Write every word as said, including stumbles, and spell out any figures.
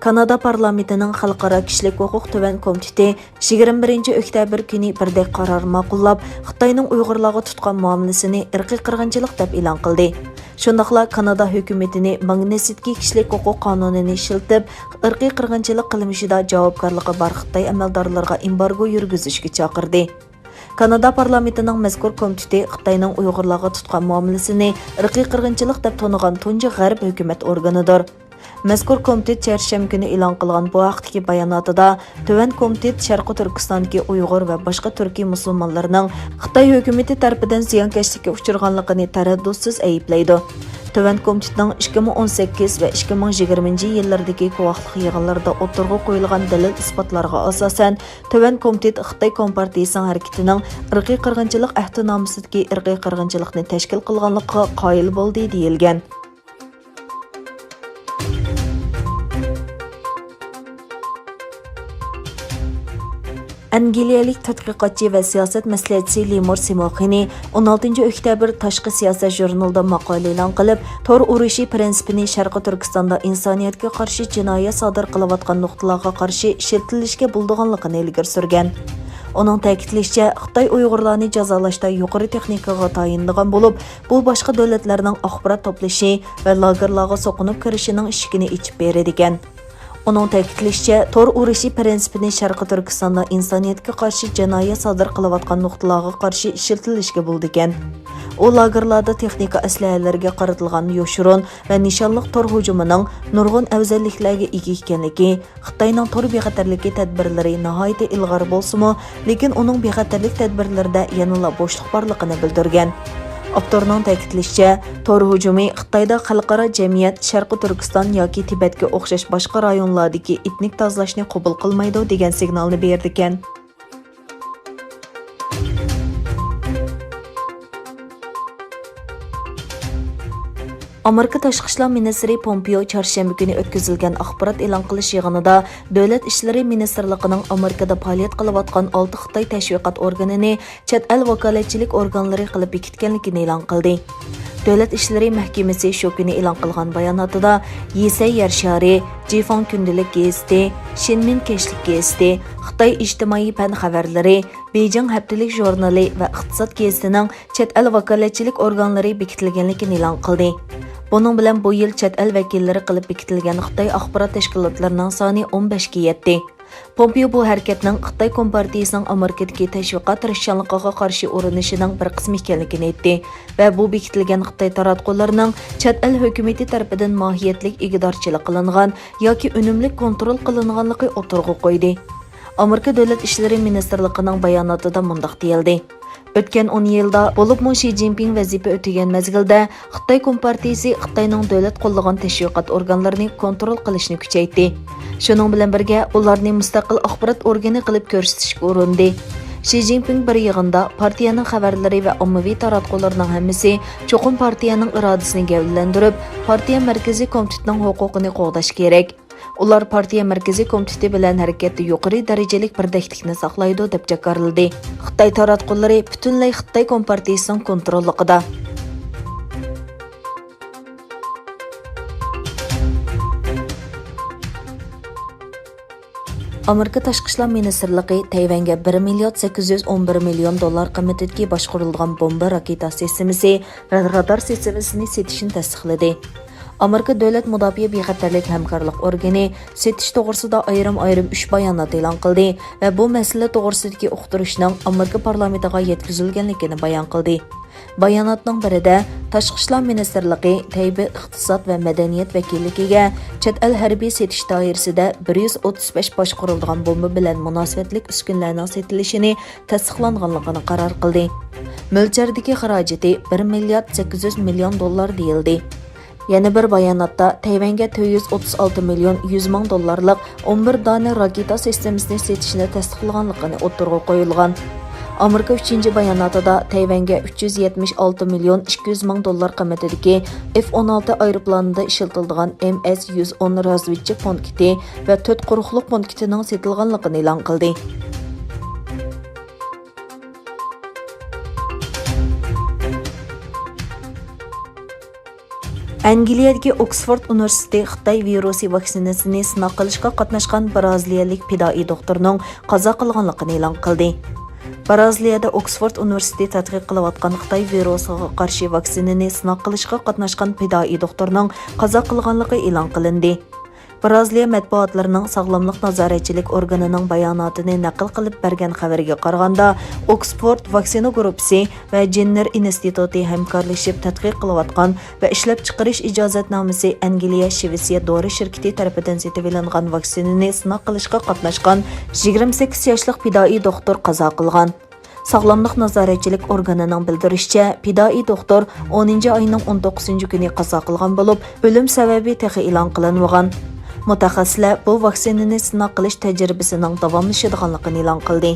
كانادا پارلامېنتىنىڭ خەلقئارا كىشىلىك ھوقۇق تۆۋەن كومىتېتى يىگىرمە بىرىنچى ئۆكتەبىر كۈنى بىردەك قارار ماقۇللاپ، خىتاينىڭ ئۇيغۇرلارغا تۇتقان مۇئامىلىسىنى ئىرقىي قىرغىنچىلىق دەپ ئېلان قىلدى. شۇنداقلا كانادا ھۆكۈمىتىنى ماگنىتسكىي كىشىلىك ھوقۇق قانۇنىنى ئىشلىتىپ، ئىرقىي قىرغىنچىلىق قىلمىشىدا جاۋابكارلىقى بار خىتاي ئەمەلدارلىرىغا ئېمبارگو يۈرگۈزۈشكە چاقىردى. كانادا پارلامېنتىنىڭ مەزكۇر كومىتېتى خىتاينىڭ ئۇيغۇرلارغا تۇتقان مۇئامىلىسىنى ئىرقىي قىرغىنچىلىق دەپ تونۇغان تۇنجى غەرب ھۆكۈمەت ئورگىنىدۇر. مەزكۇر كومىتېت چارشەنبە كۈنى ئېلان قىلغان بۇ ھەقتىكى باياناتىدا، تۆۋەن كومىتېت شەرقىي تۈركىستاندىكى ئۇيغۇر ۋە باشقا تۈركىي مۇسۇلمانلارنىڭ خىتاي ھۆكۈمىتى تەرىپىدىن زىيانكەشلىككە ئۇچرىغانلىقىنى تەرەددۇتسىز ئەيىبلەيدۇ. تۆۋەن كومىتېتنىڭ ئىككى مىڭ ئون سەككىز ۋە ئىككى مىڭ يىگىرمىنچى يىللىرىدىكى گۇۋاھلىق يىغىنلىرىدا ئوتتۇرىغا قويۇلغان دەلىل-ئىسپاتلارغا ئاساسەن، تۆۋەن كومىتېت خىتاي كومپارتىيىسىنىڭ ھەرىكىتىنىڭ ئىرقىي قىرغىنچىلىق ئەھدىنامىسىدىكى ئىرقىي قىرغىنچىلىقنى تەشكىل قىلغانلىقىغا قايىل بولدى، دېيىلگەن. ئەنگلىيەلىك تەتقىقاتچى ۋە سىياسەت مەسلىھەتچىسى لىمور سىموخىنى ئون ئالتىنچى ئۆكتەبىر تاشقى سىياسەت ژۇرنىلىدا ماقالە ئېلان قىلىپ، تور ئۇرۇشى پىرىنسىپىنى شەرقىي تۈركىستاندا ئىنسانىيەتكە قارشى جىنايەت سادىر قىلىۋاتقان نۇقتىلارغا قارشى ئىشلىتىلىشكە بولىدىغانلىقىنى ئىلگىرى سۈرگەن. ئۇنىڭ تەكىتلىشىچە، خىتاي ئۇيغۇرلارنى جازالاشتا يۇقىرى تېخنىكىغا تايىنىدىغان بولۇپ، بۇ باشقا دۆلەتلەرنىڭ ئاخبارات توپلىشى ۋە لاگېرلارغا سوقۇنۇپ كىرىشىنىڭ ئىشىكىنى ئېچىپ بېرىدىكەن. ئۇنىڭ تەكىتلىشىچە، تور ئۇرۇشى پىرىنسىپىنى شەرقىي تۈركىستاندا ئىنسانىيەتكە قارشى جىنايەت سادىر قىلىۋاتقان نۇقتىلارغا قارشى ئىشلىتىلىشكە بولىدىكەن. ئۇ لاگېرلاردا تېخنىكا ئەسلىھەلىرىگە قارىتىلغان يوشۇرۇن ۋە نىشانلىق تور ھۇجۇمىنىڭ نۇرغۇن ئەۋزەللىكلەرگە ئىگە ئىكەنلىكى، خىتاينىڭ تور بىخەتەرلىكى تەدبىرلىرى ناھايىتى ئىلغار بولسىمۇ، لېكىن ئۇنىڭ بىخەتەرلىك تەدبىرلىرىدە يەنىلا بوشلۇق بارلىقىنى بىلدۈرگەن. ئاپتورنىڭ تەكىتلىشىچە، تور ھۇجۇمى خىتايدا خەلقئارا جەمئىيەت شەرقىي تۈركىستان ياكى تىبەتكە ئوخشاش باشقا رايونلاردىكى ئېتنىك تازىلاشنى قوبۇل قىلمايدۇ، دېگەن سىگنالنى بېرىدىكەن. ئامېرىكا تاشقى ئىشلار مىنىستىرى پومپېئو چارشەنبە كۈنى ئۆتكۈزۈلگەن ئاخبارات ئېلان قىلىش يىغىنىدا دۆلەت ئىشلىرى مىنىستىرلىقىنىڭ ئامېرىكىدا پائالىيەت قىلىۋاتقان ئالتە خىتاي تەشۋىقات ئورگىنىنى چەت ئەل ۋاكالەتچىلىك ئورگانلىرى قىلىپ بېكىتكەنلىكىنى ئېلان قىلدى. دۆلەت ئىشلىرى مەھكىمىسى شۇ كۈنى ئېلان قىلغان باياناتىدا، يىسەي يەر شارى، جىفاڭ كۈندىلىك گېزىتى، شىنمىن كەچلىك گېزىتى، خىتاي ئىجتىمائىي پەن خەۋەرلىرى، بېيجىڭ ھەپتىلىك ژۇرنىلى ۋە ئىقتىساد گېزىتىنىڭ چەت ئەل ۋاكالەتچىلىك ئورگانلىرى بېكىتىلگەنلىكىنى ئېلان قىلدى. بۇنىڭ بىلەن بۇ يىل چەت ئەل ۋەكىللىرى قىلىپ بېكىتىلگەن خىتاي ئاخبارات تەشكىلاتلىرىنىڭ سانى ئون بەشكە يەتتى. پومپېئو بۇ ھەرىكەتنىڭ خىتاي كومپارتىيىسىنىڭ ئامېرىكىدىكى تەشۋىقات تىرىشچانلىقىغا قارشى ئۇرۇنۇشىنىڭ بىر قىسمى ئىكەنلىكىنى ئېيتتى ۋە بۇ بېكىتىلگەن خىتاي تاراتقۇلىرىنىڭ چەت ئەل ھۆكۈمىتى تەرىپىدىن ماھىيەتلىك ئىگىدارچىلىق قىلىنغان ياكى ئۈنۈملۈك كونترول قىلىنغانلىقى ئوتتۇرىغا قويدى. ئامېرىكا دۆلەت ئىشلىرى مىنىستىرلىقىنىڭ باياناتىدا مۇنداق دېيىلدى: ئۆتكەن ئون يىلدا، بولۇپمۇ شى جىنپىڭ ۋەزىپە ئۆتىگەن مەزگىلدە، خىتاي كومپارتىيىسى خىتاينىڭ دۆلەت قوللىغان تەشۋىقات ئورگانلىرىنى كونترول قىلىشنى كۈچەيتتى. شۇنىڭ بىلەن بىرگە، ئۇلارنى مۇستەقىل ئاخبارات ئورگىنى قىلىپ كۆرسىتىشكە ئۇرۇندى. شى جىنپىڭ بىر يىغىندا، پارتىيەنىڭ خەۋەرلىرى ۋە ئاممىۋى تاراتقۇلىرىنىڭ ھەممىسى چوقۇم پارتىيەنىڭ ئىرادىسىنى گەۋدىلەندۈرۈپ، پارتىيە مەركىزىي كومىتېتىنىڭ ھوقۇقىنى قوغداش كېرەك. ئۇلار پارتىيە مەركىزىي كومىتېتى بىلەن ھەرىكەتتە يۇقىرى دەرىجىلىك بىردەكلىكنى ساقلايدۇ، دەپ جاكارلىدى. خىتاي تاراتقۇلىرى پۈتۈنلەي خىتاي كومپارتىيىسىنىڭ كونتروللۇقىدا. ئامېرىكا تاشقى ئىشلار مىنىستىرلىقى تەيۋەنگە بىر مىليارد سەككىز يۈز ئون بىر مىليون دوللار قىممىتىدىكى باشقۇرۇلىدىغان بومبا راكېتا سىستېمىسى ۋە رادار سىستېمىسىنى سېتىشنى تەستىقلىدى. ئامېرىكا دۆلەت مۇداپىئە بىخەتەرلىك ھەمكارلىق ئورگىنى سېتىش توغرىسىدا ئايرىم-ئايرىم ئۈچ بايانات ئېلان قىلدى ۋە بۇ مەسىلە توغرىسىدىكى ئۇقتۇرۇشنىڭ ئامېرىكا پارلامېنتىغا يەتكۈزۈلگەنلىكىنى بايان قىلدى. باياناتنىڭ بىرىدە، تاشقى ئىشلار مىنىستىرلىقى تەيبېي ئىقتىساد ۋە مەدەنىيەت ۋەكىللىكىگە چەت ئەل ھەربىي سېتىش دائىرىسىدە بىر يۈز ئوتتۇز بەش باشقۇرۇلىدىغان بومبا بىلەن مۇناسىۋەتلىك ئۈسكۈنىلەرنىڭ سېتىلىشىنى تەستىقلانغانلىقىنى قارار قىلدى. مۆلچەردىكى خىراجىتى بىر مىليارد سەككىز يۈز مىليون دوللار دېيىلدى. يەنە بىر باياناتتا تەيۋەنگە تۆت يۈز ئوتتۇز ئالتە مىليون يۈز مىڭ دوللارلىق ئون بىر دانە راكېتا سىستېمىسىنى سېتىشنى تەستىقلىغانلىقىنى ئوتتۇرىغا قويۇلغان. ئامېرىكا ئۈچىنچى باياناتىدا تەيۋەنگە ئۈچ يۈز يەتمىش ئالتە مىليون ئىككى يۈز مىڭ دوللار قىممىتىدىكى ئېف ئون ئالتە ئايروپىلانىدا ئىشلىتىلىدىغان ئېم ئېس يۈز ئون رازۋېدچىك پونكىتى ۋە تۆت قۇرۇقلۇق پونكىتىنىڭ سېتىلغانلىقىنى ئېلان قىلدى. ئەنگلىيەدىكى ئوكسفورد ئۇنىۋېرسىتېتى خىتاي ۋىرۇسى ۋاكسىنىسىنى سىناق قىلىشقا قاتناشقان بىرازىلىيەلىك پىدائىي دوختۇرنىڭ قازا قىلغانلىقىنى ئېلان قىلدى. بىرازىلىيەدە ئوكسفورد ئۇنىۋېرسىتېتى تەتقىق قىلىۋاتقان خىتاي ۋىرۇسىغا قارشى ۋاكسىنىنى سىناق قىلىشقا قاتناشقان پىدائىي دوختۇرنىڭ قازا قىلغانلىقى ئېلان قىلىندى. بىرازىلىيە مەتبۇئاتلىرىنىڭ ساغلاملىق نازارەتچىلىك ئورگىنىنىڭ باياناتىنى نەقىل قىلىپ بەرگەن خەۋىرىگە قارىغاندا، ئوكسفورد ۋاكسىنا گۇرۇپپىسى ۋە جېننېر ئىنستىتۇتى ھەمكارلىشىپ تەتقىق قىلىۋاتقان ۋە ئىشلەپچىقىرىش ئىجازەتنامىسى ئەنگلىيە شىۋېتسىيە دورا شىركىتى تەرىپىدىن سېتىۋېلىنغان ۋاكسىنىنى سىناق قىلىشقا قاتناشقان يىگىرمە سەككىز ياشلىق پىدائىي دوختۇر قازا قىلغان. ساغلاملىق نازارەتچىلىك ئورگىنىنىڭ بىلدۈرۈشىچە، پىدائىي دوختۇر ئونىنچى ئاينىڭ ئون توققۇزىنچى كۈنى قازا قىلغان بولۇپ، ئۆلۈم سەۋەبى تېخى ئېلان قىلىنمىغان. مۇتەخەسسىسلەر بۇ ۋاكسىنىنى سىناق قىلىش تەجرىبىسىنىڭ داۋاملىشىدىغانلىقىنى ئېلان قىلدى.